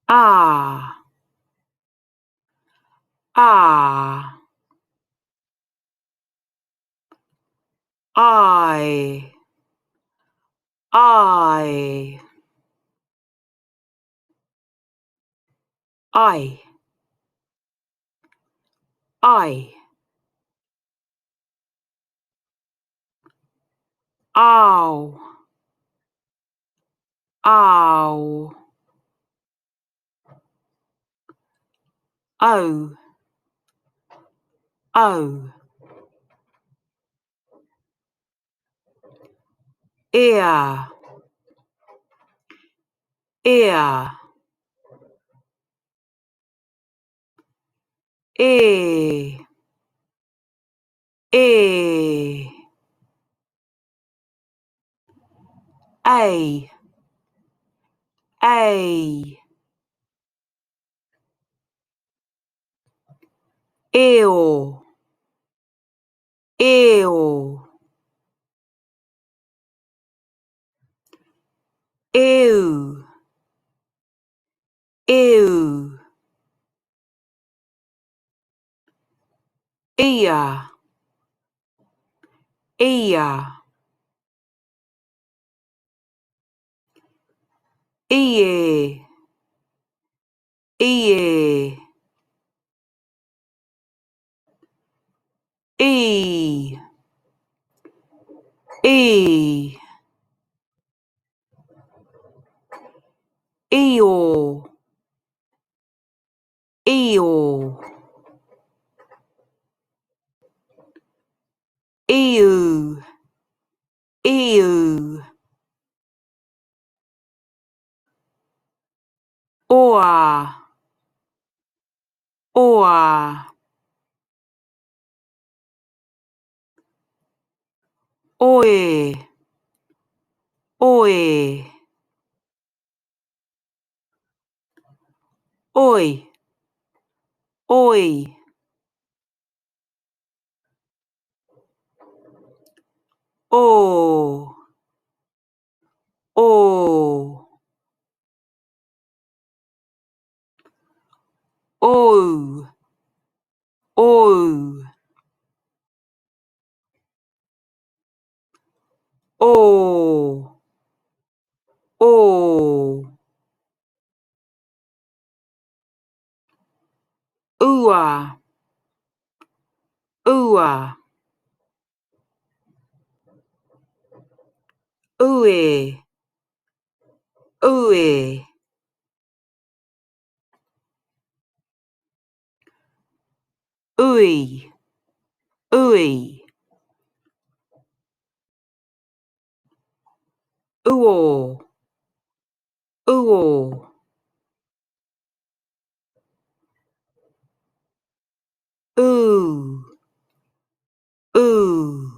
Ā. Ā. Āe. Āe. Ai. Ai. Ao. Ao. Au. Au. Ea. Ea. Ē. Ē. Ei. Ei. Eo. Eo. Eu. Eu. Ia. Ia. Ie. Ie. Ī. Ī. Io. Io. Iu. Iu. Oa. Oa. Oe. Oe. Oi. Oi. Ō. Ō. Ōu. Ōu. Ō. Ō. Ua. Ua. Ue. Ue. Ui. Ui. Uo. Uo. Ū. Ū.